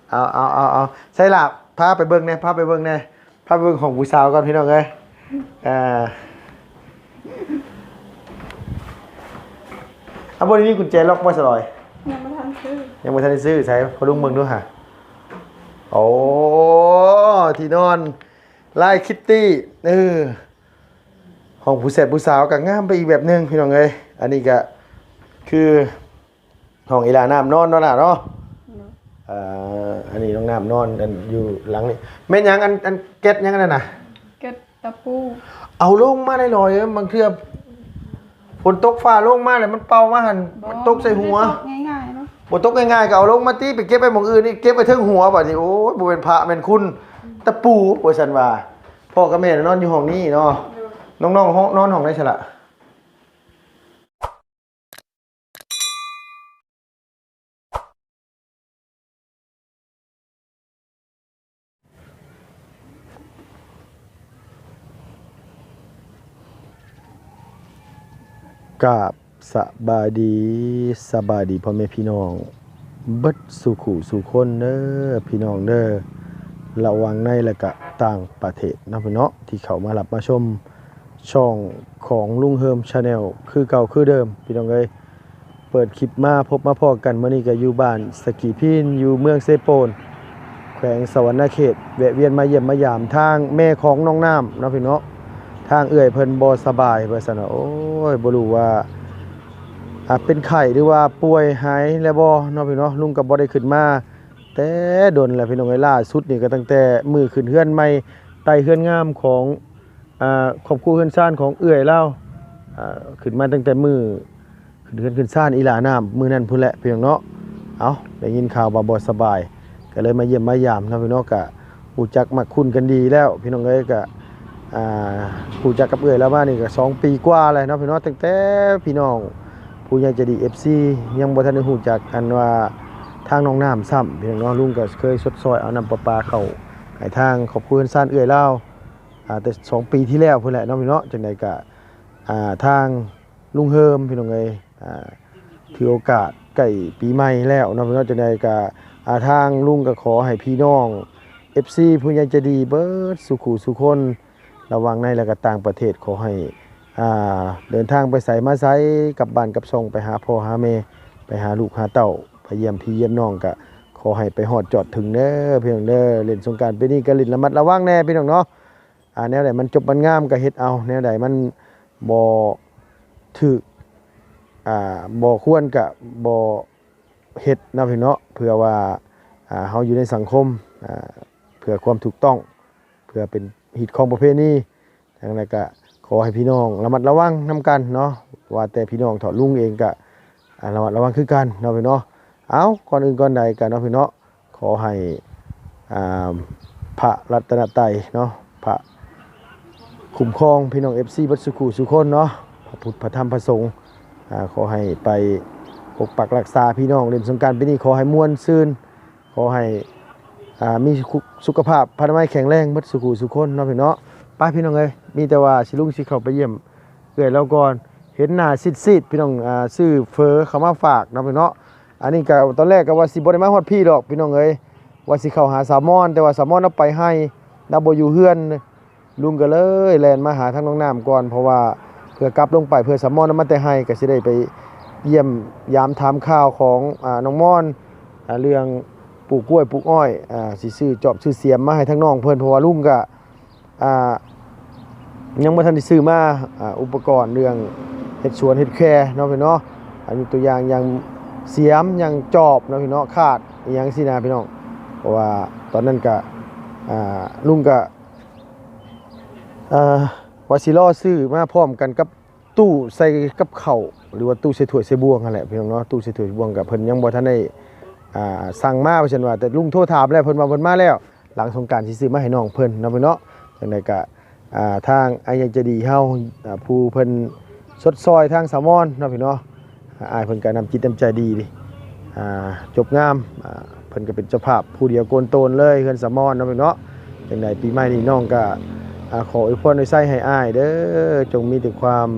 ເອົາ ເອົາ ເອົາ ເອົາ ໃສ່ລະ ພາໄປເບິ່ງແດ່ ພາໄປເບິ່ງແດ່ ພາໄປເບິ່ງຫ້ອງຜູ້ສາວກ່ອນ ພີ່ນ້ອງເອີຍ. ເອີ ເອົາ ບໍ່ໄດ້ມີກຸນແຈລັອກບໍ່ສະຫຼອຍ? ຍັງບໍ່ທັນຊື້ ຍັງບໍ່ທັນໄດ້ຊື້. ໃສ່ພໍ່ລຸງເບິ່ງດູຫາ. ໂອ້ ທີ່ນອນລາຍຄິດຕີ້ ເອີ ຫ້ອງຜູ້ແຊດຜູ້ສາວກໍງາມໄປອີກແບບໜຶ່ງ ພີ່ນ້ອງເອີຍ. ອັນນີ້ກໍຄືຫ້ອງອີຫຼ້ານ້ຳນອນເນາະຫຼ້າເນາະ. ເອີ ອັນນີ້ນ້ອງນ້ຳນອນ ອັນຢູ່ຫຼັງນີ້ແມ່ນຫຍັງ? ອັນ ອັນແກັດຫຍັງອັນນັ້ນນະ? ແກັດຕະປູ. ເອົາລົງມາໄດ້ຫຼອຍເອີຍ ບາງເທື່ອຝົນຕົກຟ້າລົງມາແລ້ວມັນເປົ່າມາຫັ້ນ ມັນຕົກໃສ່ຫົວ. ບໍ່ໄດ້ຕົກງ່າຍໆເນາະ ບໍ່ຕົກງ່າຍໆ ກໍເອົາລົງມາຕິ ໄປເກັບໄວ້ໝ່ອງອື່ນນີ້ ເກັບໄວ້ເທິງຫົວບາດນີ້. ໂອ້ຍ ບໍ່ແມ່ນພະແມ່ນຄຸນ ຕະປູ ວ່າຊັ້ນວ່າ. ພໍ່ກັບແມ່ນອນຢູ່ຫ້ອງນີ້ເນາະ. ນ້ອງໆ ນອນຫ້ອງໃດຊັ້ນລະ? ກາບສະບາຍດີ ສະບາຍດີພໍ່ແມ່ພີ່ນ້ອງເບິດສູ່ຄູ່ສູ່ຄົນເດີ ພີ່ນ້ອງເດີ ລະຫວ່າງໃນ ແລະກະຕ່າງປະເທດເນາະ ພີ່ນ້ອງເນາະ ທີ່ເຂົ້າມາຮັບມາຊົມຊ່ອງຂອງລຸງເຮີມ Channel ຄືເກົ່າຄືເດີມ ພີ່ນ້ອງເອີຍ. ເປີດຄລິບມາພົບມາພໍ້ກັນ ມື້ນີ້ກໍຢູ່ບ້ານສະກີພີນ ຢູ່ເມືອງເຊໂປນ ແຂວງສະຫວັນນະເຂດ ແວະວຽນມາຢ້ຽມມາຢາມທາງແມ່ຂອງນ້ອງນ້ຳເນາະ ພີ່ນ້ອງເນາະ. ທາງເອື້ອຍເພິ່ນບໍ່ສະບາຍວ່າຊັ້ນນະ. ໂອ້ຍ ບໍ່ຮູ້ວ່າ ອາ ເປັນໄຂ້ ຫຼືວ່າປ່ວຍຫາຍແລ້ວບໍ່ເນາະ ພີ່ນ້ອງເນາະ. ລຸງກໍບໍ່ໄດ້ຂຶ້ນມາແຕ່ດົນແລ້ວ ພີ່ນ້ອງເອີຍ. ລ່າສຸດນີ້ກໍຕັ້ງແຕ່ມື້ຂຶ້ນເຮືອນໃໝ່ ໄຕ່ເຮືອນງາມຂອງ ອາ ຄອບຄົວເຮືອນຊານຂອງເອື້ອຍລາວ ອາ ຂຶ້ນມາຕັ້ງແຕ່ມື້ ຂຶ້ນເຮືອນຂຶ້ນຊານອີຫຼ້ານ້ຳມື້ນັ້ນພຸ້ນແຫຼະ ພີ່ນ້ອງເນາະ. ເອົ້າ ໄດ້ຍິນຂ່າວວ່າບໍ່ສະບາຍ ກໍເລີຍມາຢ້ຽມມາຢາມເນາະ ພີ່ນ້ອງເນາະ. ກະຮູ້ຈັກມັກຄຸ້ນກັນດີແລ້ວ ພີ່ນ້ອງເອີຍ. ກະ ອາ ຮູ້ຈັກກັບເອື້ອຍລາວມານີ້ກໍສອງປີກວ່າແລ້ວເນາະ ພີ່ນ້ອງເນາະ. ຕັ້ງແຕ່ພີ່ນ້ອງຜູ້ໃຫຍ່ໃຈດີ ເອັຟຊີ ຍັງບໍ່ທັນໄດ້ຮູ້ຈັກ ອັນວ່າທາງນ້ອງນ້ຳຊ້ຳ ພີ່ນ້ອງເນາະ. ລຸງກໍເຄີຍຊົດຊ່ອຍເອົານ້ຳປະປາເຂົ້າໃຫ້ທາງຄອບຄົວເຮືອນຊານເອື້ອຍລາວ ອາ ແຕ່ສອງປີທີ່ແລ້ວພຸ້ນແຫຼະເນາະ ພີ່ນ້ອງເນາະ. ຈັ່ງໃດກະ ອາ ທາງລຸງເຮີມ ພີ່ນ້ອງເອີຍ ອາ ຖືໂອກາດໃກ້ປີໃໝ່ແລ້ວເນາະ ພີ່ນ້ອງເນາະ. ຈັ່ງໃດກະ ອາ ທາງລຸງກໍຂໍໃຫ້ພີ່ນ້ອງ ເອັຟຊີ ຜູ້ໃຫຍ່ໃຈດີເບິດສູ່ຄູ່ສູ່ຄົນ ລະຫວ່າງໃນ ແລະກະຕ່າງປະເທດ ຂໍໃຫ້ ອາ ເດີນທາງໄປໃສມາໃສ ກັບບ້ານກັບຊ່ອງ ໄປຫາພໍ່ຫາແມ່ ໄປຫາລູກຫາເຕົ້າ ໄປຢ້ຽມພີ່ຢ້ຽມນ້ອງ ກະຂໍໃຫ້ໄປຮອດຈອດເຖິງເດີ ພີ່ນ້ອງເດີ. ຫຼິ້ນສົງການປີນີ້ກໍຫຼິ້ນລະມັດລະວັງແດ່ ພີ່ນ້ອງເນາະ. ອາ ແນວໃດມັນຈົບມັນງາມກໍເຮັດເອົາ ແນວໃດມັນບໍ່ຖືກ ອາ ບໍ່ຄວນກໍບໍ່ເຮັດເນາະ ພີ່ນ້ອງເນາະ. ເພື່ອວ່າ ອາ ເຮົາຢູ່ໃນສັງຄົມ ອາ ເພື່ອຄວາມຖືກຕ້ອງ ເພື່ອເປັນຮີດຄອງປະເພນີ. ຈັ່ງໃດກໍຂໍໃຫ້ພີ່ນ້ອງລະມັດລະວັງນຳກັນເນາະ ວ່າແຕ່ພີ່ນ້ອງເຖົ້າ ລຸງເອງກໍ ອາ ລະມັດລະວັງຄືກັນເນາະ ພີ່ນ້ອງເນາະ. ເອົ້າ ກ່ອນອື່ນກ່ອນໃດກໍເນາະ ພີ່ນ້ອງເນາະ ຂໍໃຫ້ ອາ ພະລັດຕະນະໄຕເນາະ ພະຄຸ້ມຄອງພີ່ນ້ອງ ເອັຟຊີ ເບິດສູ່ຄູ່ສູ່ຄົນເນາະ ພະພຸດ ພະທຳ ພະສົງ ອາ ຂໍໃຫ້ໄປປົກປັກລັກສາພີ່ນ້ອງ. ຫຼິ້ນສົງການປີນີ້ຂໍໃຫ້ມ່ວນຊື່ນ ຂໍໃຫ້ ອາ ມີສຸຂະ ສຸຂະພາບພະນາໄມແຂງແຮງເບິດສູ່ຄູ່ສູ່ຄົນເນາະ ພີ່ນ້ອງເນາະ. ໄປ ພີ່ນ້ອງເອີຍ ມີແຕ່ວ່າຊິ ລຸງຊິເຂົ້າໄປຢ້ຽມເອື້ອຍລາວກ່ອນ ເຫັນໜ້າຊີດໆ ພີ່ນ້ອງ. ອາ ຊື້ເຝີເຂົ້າມາຝາກເນາະ ພີ່ນ້ອງເນາະ. ອັນນີ້ກໍຕອນແລກກໍວ່າຊິບໍ່ໄດ້ມາຮອດພີ້ດອກ ພີ່ນ້ອງເອີຍ ວ່າຊິເຂົ້າຫາສາວມອນ ແຕ່ວ່າສາວມອນລາວໄປໄຮ່ ລາວບໍ່ຢູ່ເຮືອນ ລຸງກໍເລີຍແລ່ນມາຫາທາງນ້ອງນ້ຳກ່ອນ ເພາະວ່າເພື່ອກັບລົງໄປ ເພື່ອສາວມອນມາແຕ່ໄຮ່ ກໍຊິໄດ້ໄປຢ້ຽມຢາມຖາມຂ່າວຂອງ ອາ ນ້ອງມອນ ອາ ເລື່ອງປູກກ້ວຍປູກອ້ອຍ ອາ ຊິຊື້ຈອບຊື້ສຽມມາໃຫ້ທາງນ້ອງເພິ່ນ ເພາະວ່າລຸງກໍ ອາ ຍັງບໍ່ທັນໄດ້ຊື້ມາ ອາ ອຸປະກອນເລື່ອງເຮັດສວນເຮັດແຄເນາະ ພີ່ນ້ອງເນາະ. ອາ ຍົກຕົວຢ່າງຢ່າງສຽມ ຢ່າງຈອບເນາະ ພີ່ນ້ອງເນາະ ຄາດອີ່ຫຍັງຊີ້ນະ ພີ່ນ້ອງ. ເພາະວ່າຕອນນັ້ນກະ ອາ ລຸງກະ ເອີ ວ່າຊິລໍຊື້ມາພ້ອມກັນກັບຕູ້ໃສ່ກັບເຂົ້າ ຫຼືວ່າຕູ້ໃສ່ຖ້ວຍໃສ່ບ່ວງຫັ້ນແຫຼະ ພີ່ນ້ອງເນາະ. ຕູ້ໃສ່ຖ້ວຍໃສ່ບ່ວງກະເພິ່ນຍັງບໍ່ທັນໄດ້ ອາ ສັ່ງມາວ່າຊັ້ນວ່າ ແຕ່ລຸງໂທຖາມແລ້ວ ເພິ່ນວ່າເພິ່ນມາແລ້ວ ຫຼັງສົງການຊິຊື້ມາໃຫ້ນ້ອງເພິ່ນເນາະ ພີ່ນ້ອງເນາະ. ຈັ່ງໃດກະ ອາ ທາງອ້າຍໃຫຍ່ໃຈດີເຮົາ ອາ ຜູ້ເພິ່ນຊົດຊ່ອຍທາງສາວມອນເນາະ ພີ່ນ້ອງເນາະ ອາ ອ້າຍເພິ່ນກໍນ້ຳຈິດນ້ຳໃຈດີ ອາ ຈົບງາມ ອາ ເພິ່ນກໍເປັນເຈົ້າພາບຜູ້ດຽວໂກນໂຕນເລີຍ ເຮືອນສາວມອນເນາະ ພີ່ນ້ອງເນາະ. ຈັ່ງໃດປີໃໝ່ນີ້ນ້ອງກໍ ອາ ຂໍອວຍພອນອວຍໄຊໃຫ້ອ້າຍເດີ ຈົ່ງມີແຕ່ຄວາມ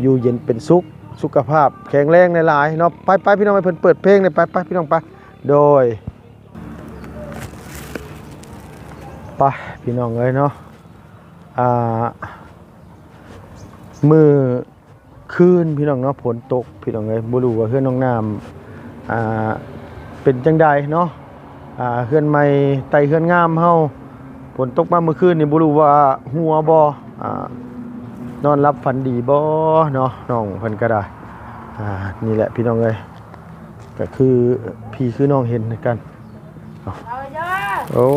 ຢູ່ເຢັນເປັນສຸກ ສຸຂະພາບແຂງແຮງຫຼາຍໆເນາະ. ໄປໆ ພີ່ນ້ອງ ໃຫ້ເພິ່ນເປີດເພງເລີຍ ໄປໆ ພີ່ນ້ອງ ໄປ ໂດຍ. ໄປພີ່ນ້ອງເອີຍເນາະ ອ່າ ມື້ຄືນພີ່ນ້ອງເນາະ ຝົນຕົກພີ່ນ້ອງເອີຍ ບໍ່ຮູ້ວ່າເຮືອນນ້ອງນ້ຳ ອ່າ ເປັນຈັ່ງໃດເນາະ ອ່າ ເຮືອນໃໝ່ໃຕ້ເຮືອນງາມເຮົາ ຝົນຕົກມາມື້ຄືນນີ້ ບໍ່ຮູ້ວ່າຮົ່ວບໍ່ ອ່າ ນອນຫຼັບຝັນດີບໍ່ເນາະ ນ້ອງເພິ່ນກໍໄດ້ ອ່າ ນີ້ແຫຼະພີ່ນ້ອງເອີຍ ກໍຄືພີ່ຄືນ້ອງເຫັນຄືກັນ ໂອ້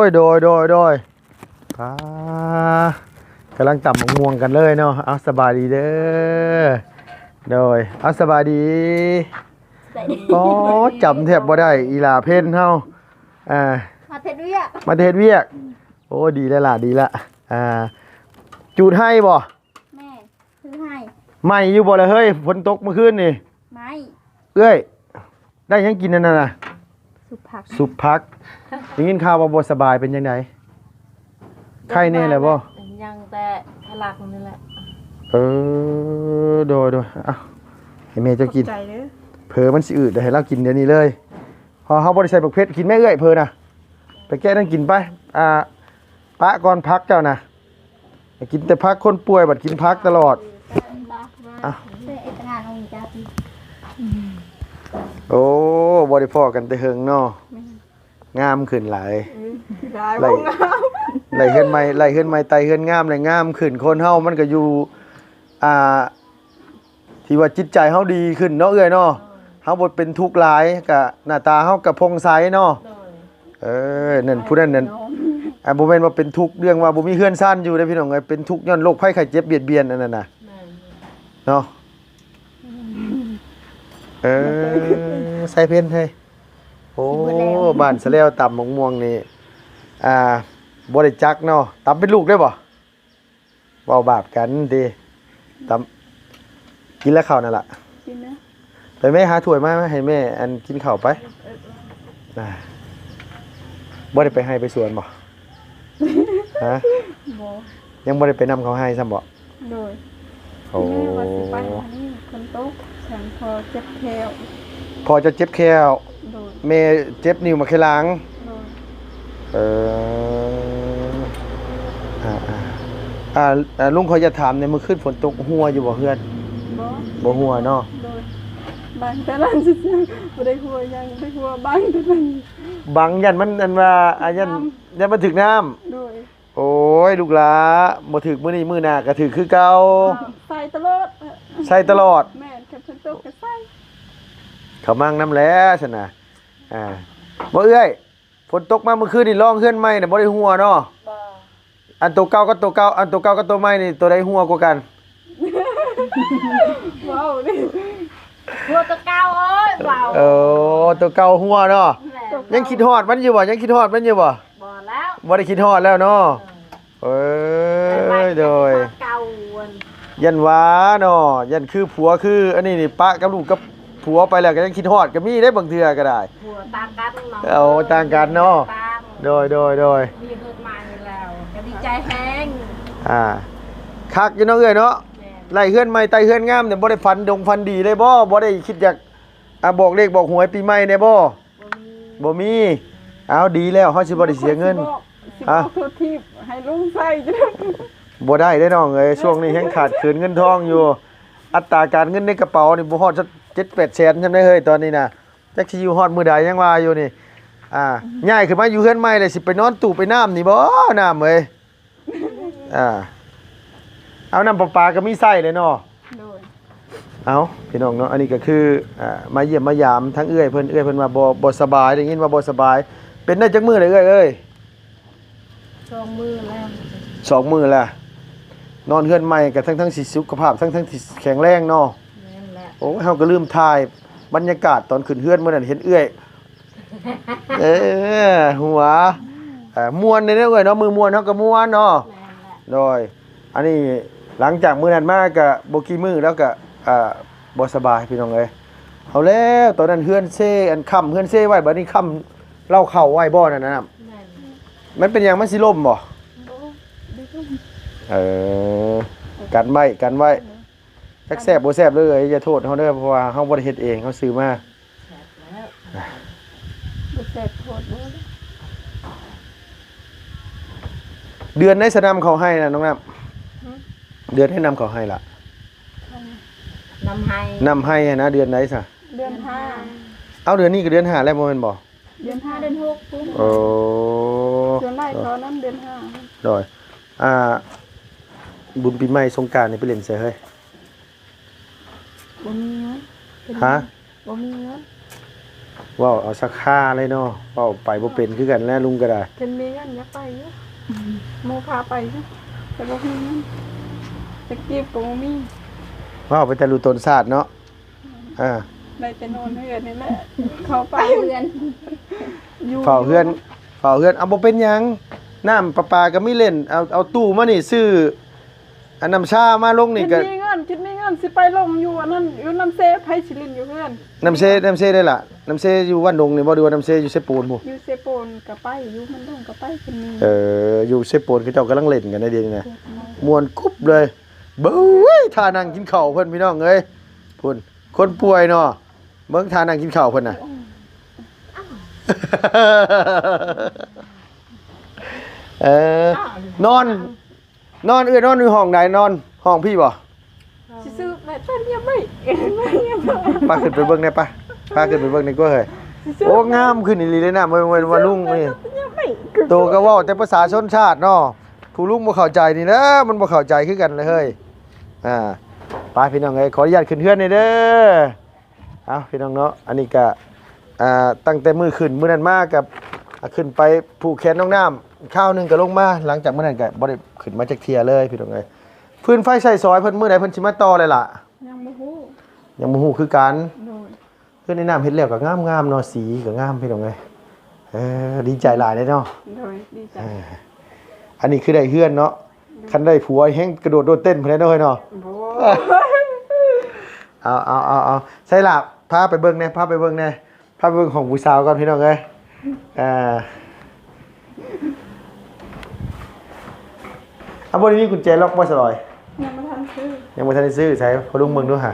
ຍ ໂດຍ ໂດຍ ໂດຍ ອ່າ ກຳລັງຕຳບັກມ່ວງກັນເລີຍເນາະ ເອົາ ສະບາຍດີເດີ ໂດຍ ເອົາ ສະບາຍດີ ສະບາຍດີ ໂອ້ ຈຳແທບບໍ່ໄດ້ ອີຫຼ້າເພັນເຮົາ ອ່າ ມາເຮັດວຽກ ມາແຕ່ເຮັດວຽກ ໂອ້ ດີແລ້ວລະ ດີລະ ອ່າ ຈູດໄຮ່ບໍ່? ແມ່ນ ຄືໄຮ່ ໄໝ້ຢູ່ບໍ່ລະເຮີ້ຍ? ຝົນຕົກມື້ຄືນນີ້ ໄໝ້ ເອື້ອຍ ໄດ້ຫຍັງກິນອັນນັ້ນນະ? ຊຸບຜັກ ຊຸບຜັກ ໄດ້ຍິນຂ່າວວ່າບໍ່ສະບາຍ ເປັນຈັ່ງໃດ? ໄຂ້ແດ່ແລ້ວບໍ່? ຍັງແຕ່ຄະລັກນີ້ແຫຼະ ເອີ ໂດຍໆ ເອົາ ໃຫ້ແມ່ເຈົ້າກິນ ຂອບໃຈເດີ ເຜີມັນຊິອືດ ໃຫ້ລາວກິນດຽວນີ້ເລີຍ ເພາະເຮົາບໍ່ໄດ້ໃສ່ບັກເຜັດ ກິນແມ່ເອື້ອຍ ເຜີນະ ໄປແກະນັ້ນກິນໄປ ອ່າ ປະກ່ອນຜັກເຈົ້ານະ ກິນແຕ່ຜັກ ຄົນປ່ວຍບັດກິນຜັກຕະຫຼອດ ອ່ະ ໂອ້ ບໍ່ໄດ້ພໍ້ກັນແຕ່ເຫິງເນາະ ງາມຂຶ້ນຫຼາຍ ໄລ່ ໄລ່ເຮືອນໃໝ່ ໄລ່ເຮືອນໃໝ່ ໄຕ່ເຮືອນງາມ ໄລ່ງາມຂຶ້ນ ຄົນເຮົາມັນກໍຢູ່ ອ່າ ທີ່ວ່າຈິດໃຈເຮົາດີຂຶ້ນເນາະເອື້ອຍເນາະ ເຮົາບໍ່ເປັນທຸກຫຼາຍ ກະໜ້າຕາເຮົາກະຜ່ອງໃສເນາະ ເອີ ນັ້ນ ຜູ້ນັ້ນນັ້ນ ອ່າ ບໍ່ແມ່ນວ່າເປັນທຸກເລື່ອງວ່າບໍ່ມີເຮືອນຊານຢູ່ເດ້ພີ່ນ້ອງເອີຍ ເປັນທຸກຍ້ອນໂລກໄພໄຂ້ເຈັບບຽດບຽນອັນນັ້ນນະ ເນາະ ເອີ ໃສ່ເພັນເຮີ້ຍ ໂອ້ ບ້ານສະແລວຕຳບັກມ່ວງນີ້ ອ່າ ບໍ່ໄດ້ຈັກເນາະ ຕຳເປັນລູກໄດ້ບໍ່? ເວົ້າບາບກັນຕິ ຕຳ ກິນແລ້ວເຂົ້ານັ້ນລະ ກິນແລ້ວ ໄປແມ່ຫາຖ້ວຍມາ ມາໃຫ້ແມ່ອັນກິນເຂົ້າໄປ ເອີ ນະ ບໍ່ໄດ້ໄປໄຮ່ໄປສວນບໍ່? ຮະ ບໍ່ ຍັງບໍ່ໄດ້ໄປນຳເຂົາໄຮ່ຊ້ຳບໍ່? ໂດຍ ໂອ້ ແມ່ວ່າຊິໄປຫານີ້ ຝົນຕົກ ແຂນພໍ່ເຈັບແຂ້ວ ພໍ່ເຈົ້າເຈັບແຂ້ວ ໂດຍ ແມ່ເຈັບນິ້ວໝາກເຂດຫຼັງ ໂດຍ ເອີ ອ່າ ອ່າ ອ່າ ລຸງ ຂໍຢາກຖາມແດ່ ມື້ຄືນຝົນຕົກ ຮົ່ວຢູ່ບໍ່ເຮືອນ? ບໍ່ ບໍ່ຮົ່ວເນາະ ໂດຍ ບາງຕາລາງຊື່ໆ ບໍ່ໄດ້ຮົ່ວຫຍັງ ໄດ້ຮົ່ວບັງເທົ່ານັ້ນ ບັງ ຢ້ານມັນ ອັນວ່າ ອ່າ ຢ້ານ ຢ້ານມັນຖືກນ້ຳ ໂດຍ ໂອ້ຍ ລູກຫຼ້າ ບໍ່ຖືກມື້ນີ້ ມື້ໜ້າກໍຖືກຄືເກົ່າ ໃສ່ຕະຫຼອດ ໃສ່ຕະຫຼອດ ແມ່ນ ຄັນຝົນຕົກກໍໃສ່ ເຂົ້າມັງນຳແຫຼະຊັ້ນນະ ອ່າ ບໍ່ເອື້ອຍ ຝົນຕົກມາມື້ຄືນນີ້ ລອງເຮືອນໃໝ່ນະ ບໍ່ໄດ້ຮົ່ວເນາະ ບໍ່ ອັນໂຕເກົ່າກັບໂຕເກົ່າ ອັນໂຕເກົ່າກັບໂຕໃໝ່ນີ້ ໂຕໃດຮົ່ວກວ່າກັນ? ເວົ້າດິ ຮົ່ວແຕ່ເກົ່າເອີຍ ເວົ້າ ເອີ ໂຕເກົ່າຮົ່ວເນາະ ແມ່ນ ຍັງຄິດຮອດມັນຢູ່ບໍ່? ຍັງຄິດຮອດມັນຢູ່ບໍ່? ບໍ່ແລ້ວ ບໍ່ໄດ້ຄິດຮອດແລ້ວເນາະ ເອີ ເອີ ແຕ່ວ່າ ໂດຍ ເກົ່າ ຢ້ານວ່າເນາະ ຢ້ານຄືຜົວ ຄືອັນນີ້ນີ້ ປະກັບລູກກັບຜົວໄປແລ້ວ ກໍຍັງຄິດຮອດກໍມີເດ້ ບາງເທື່ອກໍໄດ້ ຜົວຕ່າງກັນເນາະ ເອົາ ຕ່າງກັນເນາະ ຕ່າງ ໂດຍ ໂດຍ ໂດຍ ມີເຮືອນໃໝ່ແລ້ວ ກໍດີໃຈແຮງ ອ່າ ຄັກຢູ່ເນາະເອື້ອຍເນາະ ແມ່ນ ໄລ່ເຮືອນໃໝ່ ໄຕ່ເຮືອນງາມນີ້ ບໍ່ໄດ້ຝັນດົງຝັນດີເລີຍບໍ່? ບໍ່ໄດ້ຄິດຢາກ ອ່າ ບອກເລກບອກຫວຍປີໃໝ່ແດ່ບໍ່? ບໍ່ມີ ບໍ່ມີ ເອົາ ດີແລ້ວ ເຮົາຊິບໍ່ໄດ້ເສຍເງິນ ຊິບອກ ອ່ະ ຊິບອກໂທດທີບໃຫ້ລຸງໃຊ້ ບໍ່ໄດ້ເດ້ນ້ອງເອີຍ ຊ່ວງນີ້ແຮງຂາດເຂີນເງິນທອງຢູ່ ອັດຕາການເງິນໃນກະເປົານີ້ບໍ່ຮອດເຈັດແປດແສນຊ້ຳເດ້ເຮີ້ຍ ຕອນນີ້ນະ ຈັກຊິຢູ່ຮອດມື້ໃດ ຍັງວ່າຢູ່ນີ້ ອ່າ ຍ້າຍຂຶ້ນມາຢູ່ເຮືອນໃໝ່ແລ້ວ ຊິໄປນອນຕູ້ໄປນ້ຳນີ້ບໍ່ ນ້ຳເອີຍ? ອ່າ ເອົາ ນ້ຳປະປາກໍມີໃຊ້ແຫຼະເນາະ ໂດຍ ເອົາ ພີ່ນ້ອງເນາະ ອັນນີ້ກໍຄື ອ່າ ມາຢ້ຽມມາຢາມທາງເອື້ອຍເພິ່ນ ເອື້ອຍເພິ່ນວ່າບໍ່ ບໍ່ສະບາຍ ໄດ້ຍິນວ່າບໍ່ສະບາຍ ເປັນໄດ້ຈັກມື້ແລ້ວເອື້ອຍເອີຍ? ສອງມື້ແລ້ວ ສອງມື້ແລ້ວ ນອນເຮືອນໃໝ່ກໍທັງໆຊິສຸຂະພາບ ທັງໆຊິແຂງແຮງເນາະ ແມ່ນແຫຼະ ໂອ້ຍ ເຮົາກໍລືມຖ່າຍບັນຍາກາດຕອນຂຶ້ນເຮືອນມື້ນັ້ນ ເຫັນເອື້ອຍ ເອີ ຫົວ ເອີ ມ່ວນເດ້ເອື້ອຍເນາະ ມື້ມ່ວນເຮົາກໍມ່ວນເນາະ ແມ່ນແຫຼະ ໂດຍ ອັນນີ້ຫຼັງຈາກມື້ນັ້ນມາກໍບໍ່ກີ່ມື້ແລ້ວກໍ ເອີ ບໍ່ສະບາຍພີ່ນ້ອງເອີຍ ເອົາແລ້ວ ຕອນນັ້ນເຮືອນເຊ ອັນຄ້ຳເຮືອນເຊໄວ້ ບັດນີ້ຄ້ຳເລົ້າເຂົ້າໄວ້ບໍ່ນັ້ນນະ ແມ່ນ ມັນເປັນຫຍັງ ມັນຊິລົ້ມບໍ່? ບໍ່ ບໍ່ລົ້ມ ເອີ ກັນໄວ້ ກັນໄວ້ ເອີ ຈັກແຊບບໍ່ແຊບເລີຍ ຢ່າໂທດເຮົາເດີ ເພາະວ່າເຮົາບໍ່ໄດ້ເຮັດເອງ ເຮົາຊື້ມາ ແຊບແລ້ວ ບໍ່ແຊບໂທດບໍ່ ເດືອນໃດສະນຳເຂົ້າໄຮ່ນະນ້ອງນ້ຳ? ຫຶ? ເດືອນໃດນຳເຂົ້າໄຮ່ລະ? ນຳໄຮ່ ນຳໄຮ່ຫັ້ນນະ ເດືອນໃດຊະ? ເດືອນຫ້າ. ເອົ້າ ເດືອນນີ້ກໍເດືອນຫ້າແລ້ວບໍ່ແມ່ນບໍ່? ເດືອນຫ້າ ເດືອນຫົກພຸ້ນ. ໂອ້ ສ່ວນຫຼາຍເຂົານຳເດືອນຫ້າ. ໂດຍ ອ່າ ບຸນປີໃໝ່ສົງການນີ້ໄປຫຼິ້ນໃສເຮີ້ຍ? ບໍ່ມີເງິນ. ຮະ? ບໍ່ມີເງິນ. ເວົ້າເອົາສັກຄາເລີຍເນາະ ເວົ້າໄປບໍ່ເປັນຄືກັນແຫຼະ ລຸງກໍໄດ້. ຄັນມີເງິນຢາກໄປຢູ່ ໝູ່ພາໄປຢູ່ ແຕ່ບໍ່ມີເງິນ ຈັກກີບກໍບໍ່ມີ. ເວົ້າໄປແຕ່ຮູ້ຕົນຊາດເນາະ. ເອີ ໄດ້ແຕ່ນອນເຮືອນນີ້ແຫຼະ ເຂົ້າໄປເຮືອນ ຢູ່ ເຝົ້າເຮືອນ ເຝົ້າເຮືອນ. ເອົາ ບໍ່ເປັນຫຍັງ ນ້ຳປະປາກໍມີເຫຼັ້ນ ເອົາ ເອົາຕູ້ມານີ້ ຊື້ ອັນນ້ຳຊາມາລົງນີ້ກໍ ຄິດມີເງິນ ຄິດມີເງິນຊິໄປລົງຢູ່ອັນນັ້ນ ຢູ່ນ້ຳເຊ. ໃຜຊິຫຼິ້ນຢູ່ເຮືອນ? ນ້ຳເຊ ນ້ຳເຊໄດ້ລະ ນ້ຳເຊຢູ່ບ້ານດົງນີ້ບໍ່ ຫຼືວ່ານ້ຳເຊຢູ່ເຊໂປນພຸ້ນ? ຢູ່ເຊໂປນກໍໄປ ຢູ່ບ້ານດົງກໍໄປ ຄັນມີ. ເອີ ຢູ່ເຊໂປນເຂົາເຈົ້າກຳລັງຫຼິ້ນກັນໃນດຽວນີ້ນະ ມ່ວນກຸບເລີຍ. ເບິ່ງ ທ່ານັ່ງກິນເຂົ້າເພິ່ນ ພີ່ນ້ອງເອີຍ ພຸ້ນ ຄົນປ່ວຍເນາະ. ເບິ່ງທ່ານັ່ງກິນເຂົ້າເພິ່ນນະ. ເອີ ນອນ ນອນ ເອື້ອຍນອນຢູ່ຫ້ອງໃດ? ນອນຫ້ອງພີ້ບໍ່? ຊິຊື້ແມ່ນເປັນຍາໄມ້ ໄປຂຶ້ນໄປເບິ່ງແດ່ປະ ພາຂຶ້ນໄປເບິ່ງດີກວ່າເຮີ້ຍ. ໂອ້ ງາມຂຶ້ນອີ່ຫຼີເລີຍນະ ເບິ່ງວ່າລຸງນີ້ ໂຕກໍເວົ້າແຕ່ພາສາຊົນຊາດເນາະ ຜູ້ລຸງບໍ່ເຂົ້າໃຈນີ້ແຫຼະ ມັນບໍ່ເຂົ້າໃຈຄືກັນເລີຍເຮີ້ຍ. ອ່າ ໄປພີ່ນ້ອງເອີຍ ຂໍອະນຸຍາດຂຶ້ນເຮືອນແດ່ເດີ. ເອົາ ພີ່ນ້ອງເນາະ ອັນນີ້ກະ ອ່າ ຕັ້ງແຕ່ມື້ຂຶ້ນມື້ນັ້ນມາກະ ອ່າ ຂຶ້ນໄປຜູກແຂນນ້ອງນ້ຳຄາວໜຶ່ງກະລົງມາ ຫຼັງຈາກມື້ນັ້ນກະບໍ່ໄດ້ຂຶ້ນມາຈັກເທື່ອເລີຍ ພີ່ນ້ອງເອີຍ. ຟືນໄຟໃຊ້ສອຍເພິ່ນມື້ໃດເພິ່ນຊິມາຕໍ່ແລ້ວລະ? ຍັງບໍ່ຮູ້ ຍັງບໍ່ຮູ້ຄືກັນ. ໂດຍ ເຮືອນອ້າຍນ້ຳເຮັດແລ້ວກະງາມໆເນາະ ສີກະງາມ ພີ່ນ້ອງເອີຍ. ເອີ ດີໃຈຫຼາຍເດ້ເນາະ. ໂດຍ ດີໃຈ. ເອີ ອັນນີ້ຄືໄດ້ເຮືອນເນາະ. ໂດຍ ຄັນໄດ້ຜົວແຮງກະໂດດໂດດເຕັ້ນພຸ້ນແຫຼະເນາະເຮີ້ຍເນາະ. ໂອ້ຍ ເອົາ ເອົາ ເອົາ ເອົາ ໃສລະ ພາໄປເບິ່ງແດ່ ພາໄປເບິ່ງແດ່ ພາໄປເບິ່ງຫ້ອງຜູ້ສາວກ່ອນ ພີ່ນ້ອງເອີຍ. ອ່າ ເອົາ ບໍ່ໄດ້ມີກຸນແຈລັອກບໍ່ສະຫຼອຍ? ຍັງບໍ່ທັນຊື້ ຍັງບໍ່ທັນໄດ້ຊື້. ໃສ ພໍ່ລຸງເບິ່ງດູຫາ.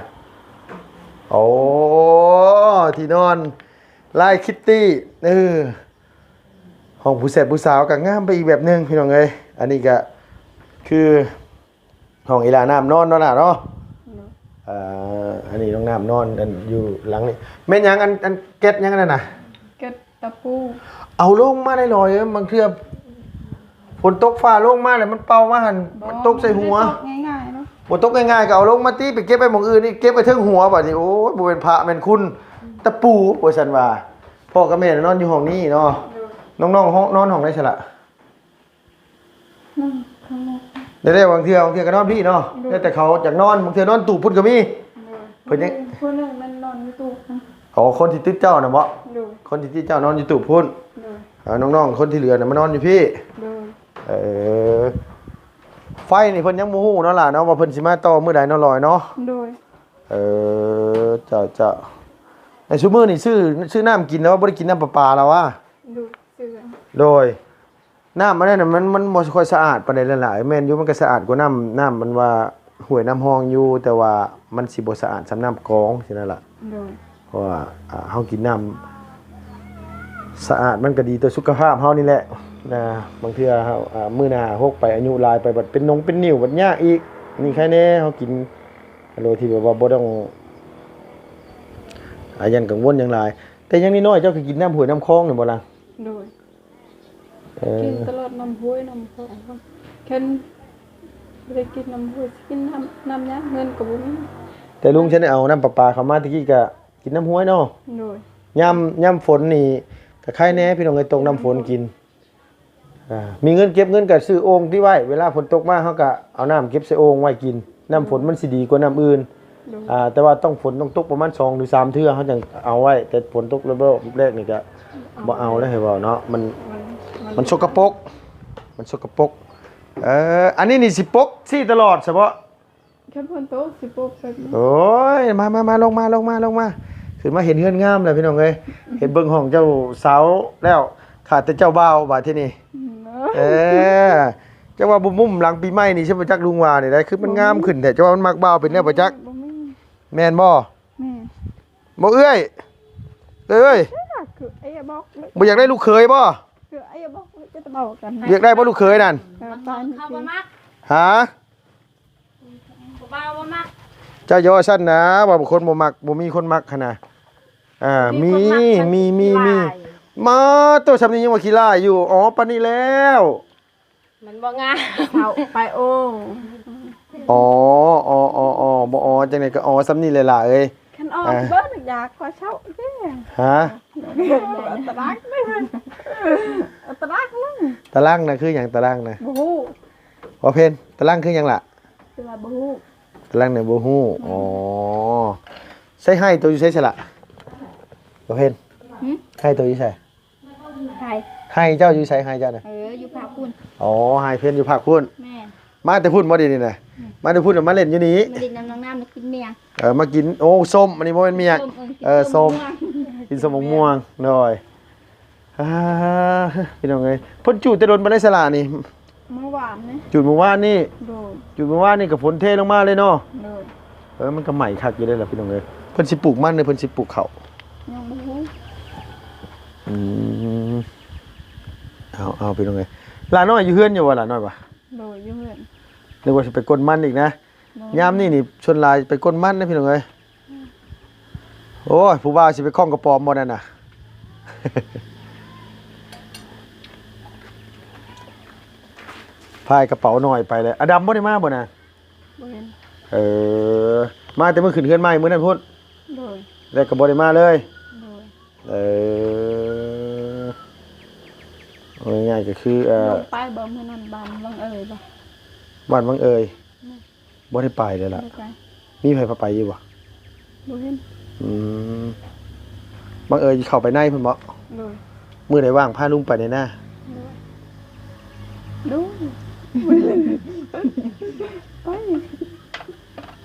ໂອ້ ທີ່ນອນລາຍຄິດຕີ້ ເອີ ຫ້ອງຜູ້ແຊດຜູ້ສາວກໍງາມໄປອີກແບບໜຶ່ງ ພີ່ນ້ອງເອີຍ. ອັນນີ້ກໍຄືຫ້ອງອີ່ຫຼ້ານ້ຳນອນເນາະຫຼ້າເນາະ. ໂດຍ ເອີ ອັນນີ້ນ້ອງນ້ຳນອນ ອັນຢູ່ຫຼັງນີ້ແມ່ນຫຍັງ? ອັນ ອັນແກັດຫຍັງອັນນັ້ນນະ? ແກັດຕະປູ. ເອົາລົງມາໄດ້ຫຼອຍເອີຍ ບາງເທື່ອຝົນຕົກຟ້າລົງມາແລ້ວມັນເປົ່າມາຫັ້ນ ບໍ່ ມັນຕົກໃສ່ຫົວ. ມັນຕົກງ່າຍໆເນາະ. ບໍ່ຕົກງ່າຍໆ ກໍເອົາລົງມາຕິ ໄປເກັບໄວ້ໝ່ອງອື່ນອີກ ເກັບໄວ້ເທິງຫົວບາດນີ້. ໂອ້ຍ ບໍ່ແມ່ນພະແມ່ນຄຸນ ຕະປູ ວ່າຊັ້ນວ່າ. ພໍ່ກັບແມ່ນອນຢູ່ຫ້ອງນີ້ເນາະ. ໂດຍ ນ້ອງໆ ນອນຫ້ອງໃດຊັ້ນລະ? ນອນຂ້າງນອກ. ແລ້ວບາງເທື່ອ ບາງເທື່ອກໍນອນພີ້ເນາະ. ໂດຍ ແລ້ວແຕ່ເຂົາຢາກນອນ ບາງເທື່ອນອນຕູບພຸ້ນກໍມີ. ໂດຍ ເພິ່ນຍັງ ຜູ້ໜຶ່ງແມ່ນນອນຢູ່ຕູບ. ອໍ ຄົນທີ່ຕິດເຈົ້ານະບໍ? ໂດຍ ຄົນທີ່ຕິດເຈົ້ານອນຢູ່ຕູບພຸ້ນ. ໂດຍ ເອີ ນ້ອງໆ ຄົນທີ່ເຫຼືອນະມານອນຢູ່ພີ້. ໂດຍ ເອີ ໄຟນີ້ເພິ່ນຍັງບໍ່ຮູ້ເນາະຫຼ້າເນາະ ວ່າເພິ່ນຊິມາຕໍ່ມື້ໃດເນາະ ລອຍເນາະ. ໂດຍ ເອີ ເຈົ້າໆ. ໃນຊຸມື້ນີ້ຊື້ ຊື້ນ້ຳກິນແລ້ວ ບໍ່ໄດ້ກິນນ້ຳປະປາແລ້ວຫວາ? ໂດຍ ຊື້. ໂດຍ ນ້ຳອັນນັ້ນນະ ມັນ ມັນບໍ່ຄ່ອຍສະອາດປານໃດຫຼາຍໆ. ແມ່ນຢູ່ ມັນກໍສະອາດກວ່ານ້ຳ ນ້ຳມັນວ່າຫ້ວຍນ້ຳຮອງຢູ່ ແຕ່ວ່າມັນຊິບໍ່ສະອາດສ່ຳນ້ຳກອງຊີ້ນະລະ. ໂດຍ ເພາະວ່າ ອ່າ ເຮົາກິນນ້ຳສະອາດມັນກໍດີຕໍ່ສຸຂະພາບເຮົານີ້ແຫຼະນະ. ບາງເທື່ອເຮົາ ອ່າ ມື້ໜ້າຫົກໄປ ອາຍຸຫຼາຍໄປ ບັດເປັນນົງເປັນໜິ້ວ ບັດຍາກອີກ. ນີ້ໃຄແນ່ ເຮົາກິນໂດຍທີ່ແບບວ່າບໍ່ຕ້ອງ ອ່າ ຢ້ານກັງວົນຫຍັງຫຼາຍ. ແຕ່ຍັງນ້ອຍໆ ເຈົ້າຄືກິນນ້ຳຫ້ວຍນ້ຳຄອງນີ້ບໍ່ລະ? ໂດຍ ເອີ ກິນຕະຫຼອດ ນ້ຳຫ້ວຍນ້ຳຄອງ. ຄັນບໍ່ໄດ້ກິນນ້ຳຫ້ວຍ ຊິກິນນ້ຳ ນ້ຳຫຍັງ? ເງິນກໍບໍ່ມີ. ແຕ່ລຸງ ເອີ ຊັ້ນໄດ້ເອົານ້ຳປະປາເຂົ້າມາ ແຕ່ກີ້ກໍກິນນ້ຳຫ້ວຍເນາະ. ໂດຍ ຍາມ ຍາມຝົນນີ້ກໍໄຄແນ່ ພີ່ນ້ອງເອີຍ ຕົກນ້ຳຝົນກິນ. ອ່າ ມີເງິນເກັບເງິນກໍຊື້ໂອ່ງຕິໄວ້ ເວລາຝົນຕົກມາ ເຮົາກໍເອົານ້ຳເກັບໃສ່ໂອ່ງໄວ້ກິນ. ນ້ຳຝົນມັນຊິດີກວ່ານ້ຳອື່ນ. ໂດຍ ອ່າ ແຕ່ວ່າຕ້ອງ ຝົນຕ້ອງຕົກປະມານສອງຫຼືສາມເທື່ອ ເຮົາຈັ່ງເອົາໄວ້. ແຕ່ຝົນຕົກລອບແລກນີ້ກໍບໍ່ເອົາແລ້ວ ໃຫ້ເວົ້າເນາະ ມັນ ມັນ ມັນ ມັນສົກກະປົກ ມັນສົກກະປົກ. ເອີ ອັນນີ້ນີ້ຊິປົກຊີ້ຕະຫຼອດຊະເບາະ? ຄັນຝົນຕົກຊິປົກແບບນີ້. ໂອ້ຍ ມາ ມາ ມາ ລົງມາ ລົງມາ ລົງມາ. ຂຶ້ນມາເຫັນເຮືອນງາມແລ້ວ ພີ່ນ້ອງເອີຍ. ເຫັນເບິ່ງຫ້ອງເຈົ້າສາວແລ້ວ ຂາດແຕ່ເຈົ້າບ່າວບາດທີນີ້. ເອີ ເຈົ້າວ່າບໍ່ມຸ້ມຫຼັງປີໃໝ່ນີ້ ຊິບໍ່ຈັກລຸງວ່ານີ້ໄດ໋ ຄືມັນງາມຂຶ້ນແທ້. ເຈົ້າວ່າມັນມັກບ່າວເປັນແນວບໍ່ຈັກ. ບໍ່ມີ. ແມ່ນບໍ່? ແມ່ນ. ບໍ່ເອື້ອຍ ເອື້ອຍ ຄືເອື້ອຍບອກ ບໍ່ຢາກໄດ້ລູກເຂີຍບໍ່? ຄືເອື້ອຍບອກ ເວົ້າກັນ ວຽກໄດ້ບໍ່ລູກເຂີຍນັ້ນ? ເອີ ມັນ ຕາຍ ເຂົາບໍ່ມັກ ຫາ? ຜູ້ບ່າວບໍ່ມັກ ເຈົ້າຢ່າວ່າຊັ້ນນາ ວ່າຄົນບໍ່ມັກ ບໍ່ມີຄົນມັກຫັ້ນນະ. ອ່າ ມີ ມີຄົນມັກ ມີ ມີ ມີ ຫຼາຍ ມາໂຕ ຊ່ຳນີ້ຍັງວ່າຂີ້ລ້າຍຢູ່. ອໍ ປານນີ້ແລ້ວ ມັນບໍ່ງາມ ເຊົາໄປໂອ້. ອໍ ອໍ ອໍ ອໍ ບໍ່ ອໍ ຈັ່ງໃດກໍ ອໍ ຊ່ຳນີ້ແຫຼະຫຼ້າເອີຍ. ຄັນອອກ ອ່າ ເບິ່ງຢາກວ່າເຊົາເດ້. ຫາ? ຕະລັກເດ້ ຕະລັກເດ້. ຕະລັງນະຄືຫຍັງ? ຕະລັງນະ ບໍ່ຮູ້. ບໍ່ເພັນ ຕະລັງຄືຫຍັງລະ? ຄືວ່າບໍ່ຮູ້. ຕະລັງນະບໍ່ຮູ້. ອືມ ອໍ ໃສ່ໄຮ່ໂຕຢູ່ໃສສະລະ? ບໍ່ເພັນ ຫຶ? ໄຮ່ໂຕຢູ່ໃສ? ໃຜ? ໄຮ່ເຈົ້າຢູ່ໃສ? ໄຮ່ເຈົ້ານະ? ເອີ ຢູ່ພາກພຸ້ນ. ອໍ ໄຮ່ເພັນຢູ່ພາກພຸ້ນ. ແມ່ນ. ມາແຕ່ພຸ້ນບໍ່ ດຽວນີ້ນະ? ອືມ ມາແຕ່ພຸ້ນ ມາຫຼິ້ນຢູ່ນີ້ ມາຫຼິ້ນນຳນ້ອງນ້ຳ ມາກິນໝ້ຽງ. ເອີ ມາກິນ ໂອ້ ສົ້ມ ອັນນີ້ບໍ່ແມ່ນໝ້ຽງ. ສົ້ມ ເອີ ເອີ ສົ້ມ ກິນສົ້ມໝາກມ່ວງ. ໂດຍ. ອ່າ ພີ່ນ້ອງເອີຍ ເພິ່ນຈູດແຕ່ດົນປານໃດສະລະນີ້? ມື້ວານນີ້ ຈູດມື້ວານນີ້. ໂດຍ. ຈູດມື້ວານນີ້ກໍຝົນເທລົງມາເລີຍເນາະ. ໂດຍ. ເອີ ມັນກໍໄໝ້ຄັກຢູ່ເດ້ລະ ພີ່ນ້ອງເອີຍ. ເພິ່ນຊິປູກມັນ ຫຼື ເພິ່ນຊິປູກເຂົ້າ? ຍັງບໍ່ຮູ້. ອືມ ເອົາ ເອົາ ພີ່ນ້ອງເອີຍ. ຫຼານນ້ອຍຢູ່ເຮືອນຢູ່ບໍ່? ຫຼານນ້ອຍບໍ່? ໂດຍ ຢູ່ເຮືອນ. ນຶກວ່າຊິໄປກົ້ນມັນອີກນະ. ໂດຍ. ຍາມນີ້ນີ້ ສ່ວນຫຼາຍໄປກົ້ນມັນນະ ພີ່ນ້ອງເອີຍ. ໂອ້ຍ ຜູ້ບ່າວຊິໄປຄ້ອງກະປອມບໍ່ນັ້ນນະ? ພາຍກະເປົານ້ອຍໄປແລ້ວ. ອາດຳບໍ່ໄດ້ມາບໍ່ນະ? ບໍ່ເຫັນ. ເອີ ມາແຕ່ມື້ຂຶ້ນເຮືອນໃໝ່ມື້ນັ້ນພຸ້ນ. ໂດຍ. ແລ້ວກໍບໍ່ໄດ້ມາເລີຍ. ໂດຍ. ເອີ ເອົາງ່າຍໆກໍຄື ເອີ ລົງໄປບໍ່ມື້ນັ້ນ ບ້ານວັງເອີຍບໍ່? ບ້ານວັງເອີຍ. ແມ່ນ. ບໍ່ໄດ້ໄປເລີຍລະ. ບໍ່ໄປ. ມີໃຜພາໄປຢູ່ບໍ່? ບໍ່ເຫັນ. ອືມ ບັງເອີຍເຂົ້າໄປໃນພຸ້ນບໍ? ໂດຍ. ມື້ໃດວ່າງພາລຸງໄປແດ່ນາ. ໂດຍ ໂດຍ. ໄປ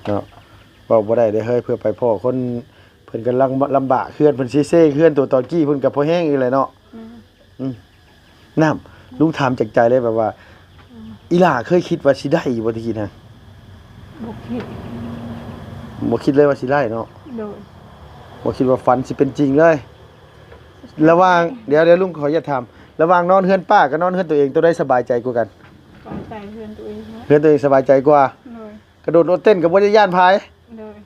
ເນາະ. ເວົ້າບໍ່ໄດ້ເດ້ເຮີຍ ເພື່ອໄປພໍ້ຄົນ ເພິ່ນກຳລັງລຳບາກເຮືອນ ເພິ່ນເຊໆເຮືອນ ໂຕຕອນກີ້ເພິ່ນກໍພໍແຮງອີກແຫຼະເນາະ. ອືມ. ອືມ ນ້ຳ ລຸງຖາມຈາກໃຈເລີຍ ແບບວ່າ ອືມ ອີ່ຫຼ້າເຄີຍຄິດວ່າຊິໄດ້ຢູ່ບໍ່ແຕ່ກີ້ນະ? ບໍ່ຄິດ ບໍ່ຄິດເລີຍວ່າຊິໄດ້ເນາະ. ໂດຍ. ບໍ່ຄິດວ່າຝັນຊິເປັນຈິງເລີຍ. ລະຫວ່າງ ດຽວ ດຽວ ລຸງຂໍອະນຸຍາດຖາມ ລະຫວ່າງນອນເຮືອນປ້າກັບນອນເຮືອນຕົວເອງ ໂຕໃດສະບາຍໃຈກວ່າກັນ? ສະບາຍໃຈເຮືອນຕົວເອງເນາະ. ເຮືອນຕົວເອງສະບາຍໃຈກວ່າ. ໂດຍ. ກະໂດດໂລດເຕັ້ນກໍບໍ່ໄດ້ຢ້ານໃຜ. ໂດຍ.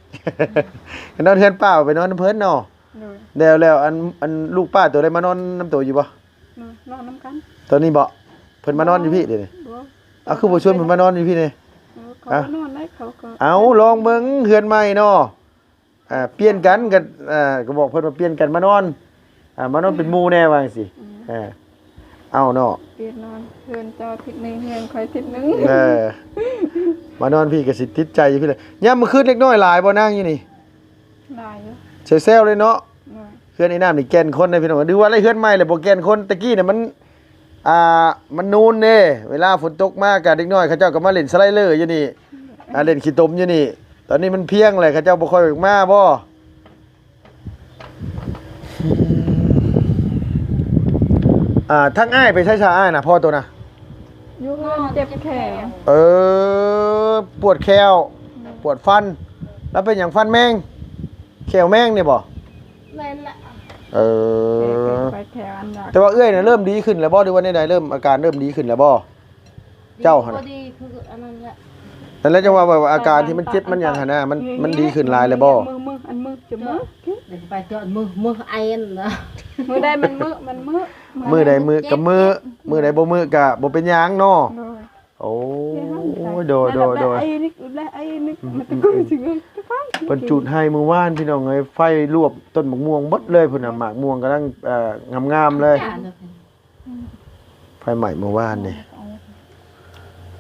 ກະນອນເຮືອນປ້າ ໄປນອນນຳເພິ່ນເນາະ. ໂດຍ. ແລ້ວ ແລ້ວ ອັນ ອັນລູກປ້າໂຕໄດ້ມານອນນຳໂຕຢູ່ບໍ່? ນອນນຳກັນ. ຕອນນີ້ບໍ່? ເພິ່ນມານອນຢູ່ພີ້ດຽວນີ້. ບໍ່. ເອົາ ຄືບໍ່ຊວນເພິ່ນມານອນຢູ່ພີ້ນີ້? ເອີ ເຂົາ ເອົ້າ ນອນໄດ້ ເຂົາກໍ ເອົາ ລອງເບິ່ງເຮືອນໃໝ່ເນາະ. ອ່າ ປ່ຽນກັນ ກໍ ອ່າ ກໍບອກເພິ່ນວ່າປ່ຽນກັນມານອນ ອ່າ ມານອນເປັນໝູ່ແດ່ ວ່າຈັ່ງຊີ້. ອືມ. ເອີ ເອົາເນາະ ປ່ຽນນອນ ເຮືອນເຈົ້າທິດໜຶ່ງ ເຮືອນຂ້ອຍທິດໜຶ່ງ. ເອີ ມານອນພີ້ກໍຊິຕິດໃຈຢູ່ພີ້ແຫຼະ. ຍາມມື້ຄືນເດັກນ້ອຍຫຼາຍບໍ່ນາງຢູ່ນີ້? ຫຼາຍຢູ່. ແຊວໆເລີຍເນາະ. ໂດຍ. ເຮືອນອີ່ນ້ຳນີ້ແກ່ນຄົນເດ້ພີ່ນ້ອງ ຫຼືວ່າເຮືອນໃໝ່ແລ້ວບໍ່ແກ່ນຄົນ. ແຕ່ກີ້ນະມັນ ອ່າ ມັນນູນເດ້ ເວລາຝົນຕົກມາກະເດັກນ້ອຍເຂົາເຈົ້າກໍມາຫຼິ້ນສະໄລເລີຢູ່ນີ້ ອ່າ ຫຼິ້ນຂີ້ຕົມຢູ່ນີ້. ຕອນນີ້ມັນພຽງແລ້ວ ເຂົາເຈົ້າບໍ່ຄ່ອຍມາບໍ່? ອ່າ ທາງອ້າຍໄປໃສຊະ ອ້າຍນະ ພໍ່ໂຕນະ? ຢູ່ເຮືອນເຈັບແຂ້ວ. ເອີ ປວດແຂ້ວ ໂດຍ ປວດຟັນ. ລະເປັນຫຍັງ ຟັນແມງ ແຂ້ວແມງນີ້ບໍ່? ແມ່ນລະ. ເອີ ແຕ່ວ່າເອື້ອຍນະເລີ່ມດີຂຶ້ນແລ້ວບໍ່ ຫຼືວ່າແນວໃດ? ເລີ່ມ ອາການເລີ່ມດີຂຶ້ນແລ້ວບໍ່ ເຈົ້າຫັ້ນນະ? ດີຄືອັນນັ້ນແຫຼະ. ນັ້ນແຫຼະ ຈັ່ງວ່າແບບວ່າອາການທີ່ມັນເຈັບມັນຫຍັງຫັ້ນນະ ມັນ ມັນດີຂຶ້ນຫຼາຍແລ້ວບໍ່? ມື້ ມື້ ອັນມື້ຈະມື້ ໄປເຈາະມື້ ມື້ໄອນະ. ມື້ໃດມັນມື້ ມັນມື້ ມື້ໃດມື້ກໍມື້ ມື້ໃດບໍ່ມື້ກໍບໍ່ເປັນຫຍັງເນາະ. ໂດຍ. ໂອ້ຍ ໂດຍ ໂດຍ ໂດຍ. ໄອນິກ ໄອນິກ ອືມ ມັນກໍຄືຊິເງິນ ເພິ່ນຈູດໄຮ່ມື້ວານ ພີ່ນ້ອງເອີຍ ໄຟລວກຕົ້ນໝາກມ່ວງເບິດເລີຍພຸ້ນນະ. ໝາກມ່ວງກຳລັງ ເອີ ງາມໆເລີຍ ໄຟໄໝ້ມື້ວານນີ້.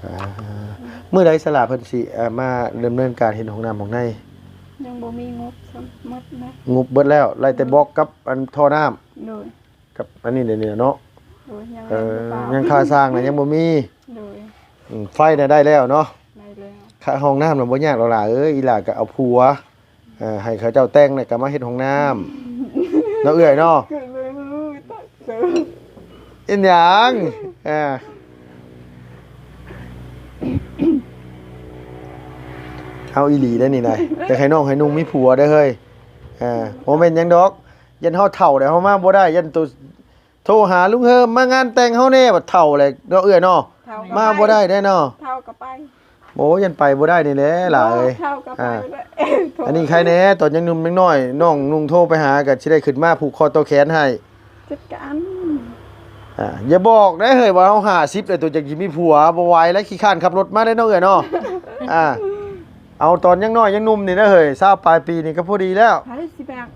ອ່າ ມື້ໃດສະຫຼາເພິ່ນຊິ ເອີ ມາດຳເນີນການເຮັດຫ້ອງນ້ຳຫ້ອງໃນ? ຍັງບໍ່ມີງົບຊ້ຳ ໝົດແລ້ວ ງົບເບິດແລ້ວ ໄລ່ແຕ່ບລັອກກັບອັນທໍ່ນ້ຳ. ໂດຍ. ກັບອັນນີ້ເດເນາະ. ໂດຍ ຍັງ ເອີ ຍັງຄ່າສ້າງນະຍັງບໍ່ມີ. ໂດຍ. ອືມ ໄຟນະໄດ້ແລ້ວເນາະ. ໄດ້ແລ້ວ. ຄ່າຫ້ອງນ້ຳນະບໍ່ຍາກດອກຫຼ້າເອີຍ ອີຫຼ້າກໍເອົາຜົວ ເອີ ໃຫ້ເຂົາເຈົ້າແຕ່ງແລ້ວກໍມາເຮັດຫ້ອງນ້ຳ ເນາະເອື້ອຍເນາະ. ເກີດເລີຍ ເອີ ຕາຍເກີດ. ອີຫຍັງ? ເອີ ເອົາອີ່ຫຼີໄດ໋ນີ້ນະ ຢາກໃຫ້ນ້ອງໃຫ້ນຸ່ງມີຜົວເດີເຮີ້ຍ. ເອີ ບໍ່ແມ່ນຫຍັງດອກ ຢ້ານເຮົາເຖົ້າແລ້ວເຮົາມາບໍ່ໄດ້ ຢ້ານໂຕ ໂທຫາລຸງເຮີມມາງານແຕ່ງເຮົາແດ່ ບັດເຖົ້າແລ້ວເນາະເອື້ອຍເນາະ ເຖົ້າກໍ ມາ ໄປ ບໍ່ໄດ້ແດ່ເນາະ ເຖົ້າກໍໄປ ໂອ້ ຢ້ານໄປບໍ່ໄດ້ນີ້ແຫຼະຫຼາເອີຍ ເຖົ້າກໍໄປ ອ່າ ແລ້ວ ອັນນີ້ໃຄແດ່ ຕອນຍັງໜຸ່ມຍັງນ້ອຍ ນ້ອງນຸ່ງໂທໄປຫາ ກໍຊິໄດ້ຂຶ້ນມາຜູກຄໍຕໍ່ແຂນໃຫ້ ຈັດການ ອ່າ ຢ່າບອກເດ້ເຮີ້ຍວ່າເຮົາຫ້າສິບແລ້ວ ໂຕຈັກຊິມີຜົວ ບໍ່ໄຫວແລ້ວ ຂີ້ຄ້ານຂັບລົດມາເດ້ເນາະເອື້ອຍເນາະ ອ່າ ເອົາຕອນຍັງນ້ອຍຍັງໜຸ່ມນີ້ນະເຮີ້ຍ ຊາວປາຍປີນີ້ກໍພໍດີແລ້ວ ໃຜຊິແບກ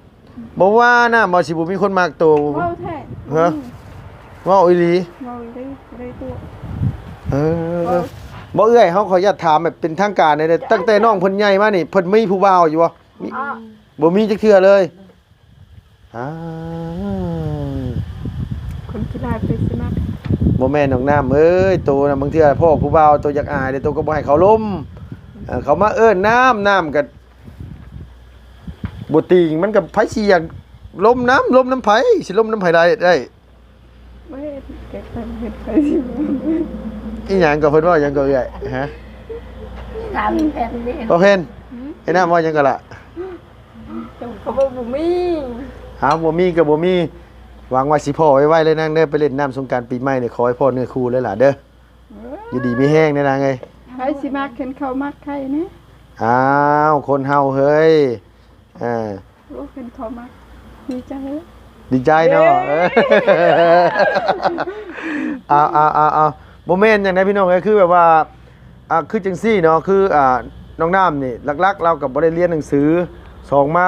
ບໍ່ວ່ານະ ວ່າຊິບໍ່ມີຄົນມັກໂຕ ເວົ້າແທ້ ຮະ ບໍ່ມີ ເວົ້າອີ່ຫຼີ ເວົ້າອີ່ຫຼີ ບໍ່ໄດ້ຕົວະ ເອີ ເວົ້າ ບໍ່ເອື້ອຍ ເຮົາຂໍອະນຸຍາດຖາມແບບເປັນທາງການແດ່ເດີ ຕັ້ງແຕ່ນ້ອງເພິ່ນໃຫຍ່ມານີ້ ເພິ່ນມີຜູ້ບ່າວຢູ່ບໍ່? ມີ ອໍ ບໍ່ມີຈັກເທື່ອເລີຍ ອ້າວ ຄົນຂີ້ລ້າຍໄປຊິມັກ ບໍ່ແມ່ນດອກນ້ຳເອີຍ ໂຕນະ ບາງເທື່ອພໍ້ຜູ້ບ່າວ ໂຕຢາກອາຍເດ້ ໂຕກໍບໍ່ໃຫ້ເຂົາລົມ ເອີ ເຂົາມາເອີ້ນນ້ຳ ນ້ຳກໍບໍ່ຕີງ ມັນກໍ ໃຜຊິຢາກລົມນຳ ລົມນຳໃຜ ຊິລົມນຳໃຜໄດ້ ໄດ້ ບໍ່ເຮັດ ແກໄປເຮັດ ໃຜຊິ ອີ່ຫຍັງກໍ ເພິ່ນເວົ້າຫຍັງກໍເອື້ອຍ ຮະ ຖາມແຜ່ນນີ້ ບໍ່ແຜ່ນ ຫືມ ໄອ້ນ້ຳເວົ້າຫຍັງກໍລະ ເຂົາບອກບໍ່ມີ ເອົາ ບໍ່ມີກໍບໍ່ມີ ຫວັງວ່າຊິພໍ້ໄວໆເລີຍນາງເດີ ໄປຫຼິ້ນນ້ຳສົງການປີໃໝ່ນີ້ ຂໍໃຫ້ພໍ້ເນື້ອຄູ່ເລີຍຫຼະເດີ ເອີ ຢູ່ດີມີແຮງເດີນາງເອີຍ ໃຜຊິມັກ ຄັນເຂົາມັກໃຜນີ້ ອ້າວ ຄົນເຮົາເຮີ້ຍ ອ່າ ໂອ້ ເຫັນເຂົາມາ ດີໃຈເລີຍ ດີໃຈເນາະ ເອີ ເອົາ ເອົາ ເອົາ ເອົາ ບໍ່ແມ່ນຫຍັງໃດພີ່ນ້ອງເອີຍ ຄືແບບວ່າ ອ່າ ຄືຈັ່ງຊີ້ເນາະ ຄື ອ່າ ນ້ອງນ້ຳນີ້ ຫຼັກໆລາວກໍບໍ່ໄດ້ຮຽນໜັງສື ສອງມາ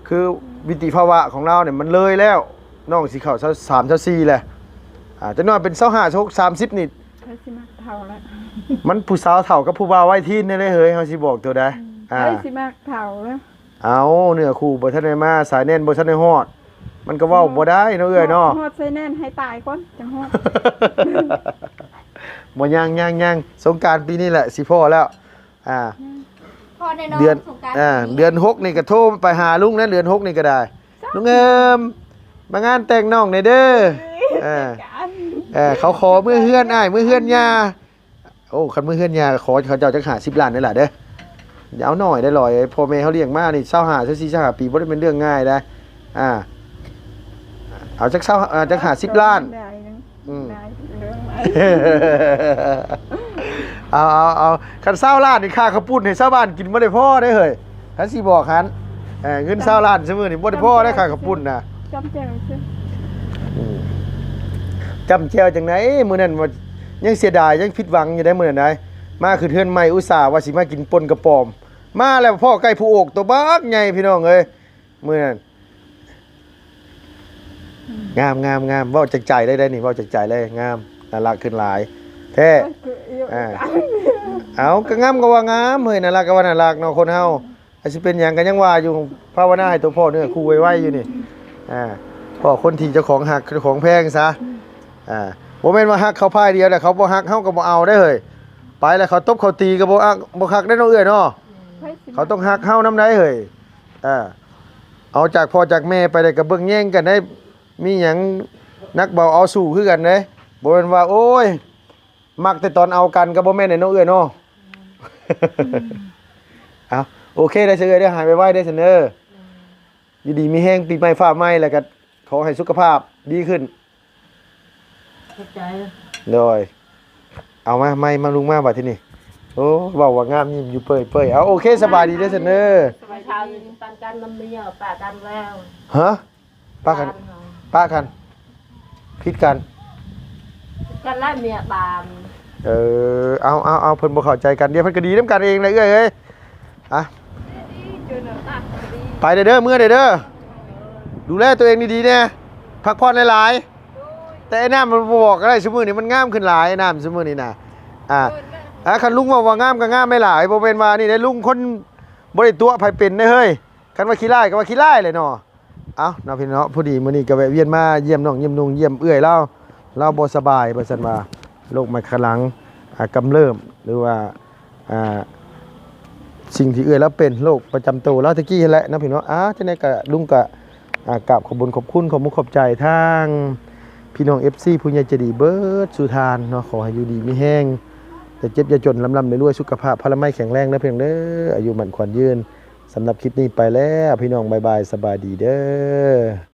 ຄືວິຕິພາວະຂອງລາວນີ້ມັນເລີຍແລ້ວ ນ້ອງຊິເຂົ້າຊາວສາມ ຊາວສີ່ແຫຼະ ອ່າ ຈັກໜ້ອຍເປັນຊາວຫ້າ ຊາວຫົກ ສາມສິບນີ້ ໃຜຊິມັກເຖົ້າລະ ມັນຜູ້ສາວເຖົ້າກັບຜູ້ບ່າວໄວທີນແດ່ເລີຍເຮີ້ຍ ເຮົາຊິບອກໂຕໃດ ອືມ ອ່າ ໃຜຊິມັກເຖົ້າລະ ເອົາ ເນື້ອຄູ່ບໍ່ທັນໄດ້ມາ ສາຍແໜ້ນບໍ່ທັນໄດ້ຮອດ ມັນກໍເວົ້າບໍ່ໄດ້ເນາະເອື້ອຍເນາະ ຮອດສາຍແໜ້ນໃຫ້ຕາຍກ່ອນຈັ່ງຮອດ ບໍ່ ຍັງ ຍັງ ຍັງ ສົງການປີນີ້ແຫຼະຊິພໍ້ແລ້ວ ອ່າ ອືມ ພໍ້ແນ່ນອນ ເດືອນ ສົງການ ອ່າ ເດືອນຫົກນີ້ກໍໂທໄປຫາລຸງແລ້ວ ເດືອນຫົກນີ້ກໍໄດ້ ລຸງເອີມ ມາງານແຕ່ງນ້ອງແດ່ເດີ ເອີ ເອີ ເຂົາຂໍເມືອເຮືອນອ້າຍ ເມືອເຮືອນຍ່າ ໂອ້ ຄັນເມືອເຮືອນຍ່າ ຂໍເຂົາເຈົ້າຈັກຫ້າສິບລ້ານເດີຫຼະເດີ ຢ່າເອົາໜ້ອຍໄດ໋ຫຼອຍ ພໍ່ແມ່ເຮົາລ້ຽງມານີ້ ຊາວຫ້າ ຊາວສີ່ ຊາວຫ້າປີ ບໍ່ໄດ້ແມ່ນເລື່ອງງ່າຍໃດ໋ ອ່າ ເອົາຈັກຊາວ ເອົາຈັກຫ້າສິບລ້ານ ອືມ ເອົາ ເອົາ ເອົາ ຄັນຊາວລ້ານນີ້ ຄ່າເຂົ້າປຸ້ນໃຫ້ຊາວບ້ານກິນບໍ່ໄດ້ພໍເດ້ເຮີ້ຍ ຄັນຊິບອກຫັ້ນ ເອີ ເງິນຊາວລ້ານຊຸມື້ນີ້ບໍ່ໄດ້ພໍເດ້ ຄ່າເຂົ້າປຸ້ນນະ ຈ້ຳແຈ່ວຊື່ ອືມ ຈ້ຳແຈ່ວຈັ່ງໃດ ມື້ນັ້ນວ່າຍັງເສຍດາຍ ຍັງຜິດຫວັງຢູ່ໃດ໋ ມື້ນັ້ນໃດ໋ ມາຂຶ້ນເຮືອນໃໝ່ ອຸດສ່າວ່າຊິມາກິນປົ່ນກະປອມ ມາແລ້ວພໍ້ໄກ່ຜູ້ໂອກໂຕບັກໃຫຍ່ ພີ່ນ້ອງເອີຍ ມື້ນັ້ນ ງາມ ງາມ ງາມ ເວົ້າຈາກໃຈເລີຍໄດ໋ນີ້ ເວົ້າຈາກໃຈເລີຍ ງາມ ໜ້າລັກຂຶ້ນຫຼາຍແທ້ ເອີຍ ອ່າ ເອົາ ກໍງາມກໍວ່າງາມເຮີ້ຍ ໜ້າລັກກໍວ່າໜ້າລັກເນາະ ຄົນເຮົາ ອາດຊິເປັນຫຍັງກໍຍັງວ່າຢູ່ ພາວະນາໃຫ້ຕົວພໍ່ເນື້ອຄູ່ໄວໆຢູ່ນີ້ ອ່າ ພໍ້ຄົນທີ່ເຈົ້າຂອງຮັກ ເຈົ້າຂອງແພງຊະ ອ່າ ບໍ່ແມ່ນວ່າຮັກເຂົາຝ່າຍດຽວແລ້ວ ເຂົາບໍ່ຮັກເຮົາກໍບໍ່ເອົາໄດ໋ເຮີ້ຍ ໄປແລ້ວເຂົາຕົບເຂົາຕີກໍບໍ່ອັກ ບໍ່ຄັກໄດ໋ເນາະເອື້ອຍເນາະ ໃຜຊິ ເຂົາຕ້ອງຮັກເຮົານຳໄດ໋ເຮີ້ຍ ອ່າ ເອົາຈາກພໍ່ຈາກແມ່ໄປແລ້ວກໍເບິ່ງແຍງກັນໄດ໋ ມີຫຍັງໜັກເບົາເອົາສູ້ຄືກັນເດ້ ບໍ່ແມ່ນວ່າ ໂອ້ຍ ມັກແຕ່ຕອນເອົາກັນກໍບໍ່ແມ່ນແຫຼະເນາະເອື້ອຍເນາະ ອືມ ເອົາ ໂອເຄເດີເອື້ອຍເດີ ຫາຍໄວໆເດີຊັ້ນເດີ ອືມ ຢູ່ດີມີແຮງ ປີໃໝ່ຟ້າໃໝ່ ແລ້ວກໍຂໍໃຫ້ສຸຂະພາບດີຂຶ້ນ ຂອບໃຈ ໂດຍ ເອົາມາ ໄມມາ ລຸງມາບາດທີນີ້ ໂອ້ ເວົ້າວ່າງາມ ຍິ້ມຢູ່ເປີຍໆ ເອົາ ໂອເຄ ສະບາຍດີເດີຊັ້ນເດີ ສະບາຍດີ ປານກັນນຳເມຍ ປະກັນແລ້ວ ຮະ? ປະກັນ ປະກັນ ຜິດກັນ ຜິດກັນແລ້ວເມຍບານ ເອີ ເອົາ ເອົາ ເອົາ ເພິ່ນບໍ່ເຂົ້າໃຈກັນ ດຽວເພິ່ນກໍດີນຳກັນເອງແຫຼະເອື້ອຍເອີຍ ອະ ໄປເດີ ເດີ ເມືອເດີ ເດີ ດູແລຕົວເອງດີໆແດ່ ພັກຜ່ອນຫຼາຍໆ ແຕ່ໄອ້ນ້ຳມັນບໍ່ບອກກໍໄດ້ ຊຸມື້ນີ້ມັນງາມຂຶ້ນຫຼາຍ ໄອ້ນ້ຳຊຸມື້ນີ້ນະ ອາ ອາ ຄັນລຸງເວົ້າວ່າງາມກໍງາມຫຼາຍໆ ບໍ່ແມ່ນວ່ານີ້ເດ້ ລຸງຄົນບໍ່ໄດ້ຕົວະໃຜເປັນເດ້ເຮີ້ຍ ຄັນວ່າຂີ້ລ້າຍກໍວ່າຂີ້ລ້າຍແຫຼະເນາະ ເອົາເນາະພີ່ນ້ອງເນາະ ພໍດີມື້ນີ້ກໍແວະວຽນມາຢ້ຽມນ້ອງຢ້ຽມລຸງຢ້ຽມເອື້ອຍລາວ ລາວບໍ່ສະບາຍວ່າຊັ້ນວ່າ ໂລກໄມຄະລັງ ອາ ກຳເລີບ ຫຼືວ່າ ອ່າ ສິ່ງທີ່ເອື້ອຍລາວເປັນ ໂລກປະຈຳໂຕລາວແຕ່ກີ້ຫັ້ນແຫຼະເນາະພີ່ນ້ອງ ອາ ຈັ່ງໃດກໍ ລຸງກໍ ອາ ກາບຂອບບຸນຂອບຄຸນ ຂອບມຸກຂອບໃຈທາງພີ່ນ້ອງເອັຟຊີ ຜູ້ໃຫຍ່ໃຈດີເບິດສູ່ທ່ານເນາະ ຂໍໃຫ້ຢູ່ດີມີແຮງ ຢ່າເຈັບຢ່າຈົນ ລ່ຳໆລວຍໆ ສຸຂະພາບພະລະໄມແຂງແຮງເດີພີ່ນ້ອງເດີ ອາຍຸໝັ້ນຂວັນຍືນ ສຳລັບຄລິບນີ້ໄປແລ້ວພີ່ນ້ອງ ບາຍບາຍ ສະບາຍດີເດີ.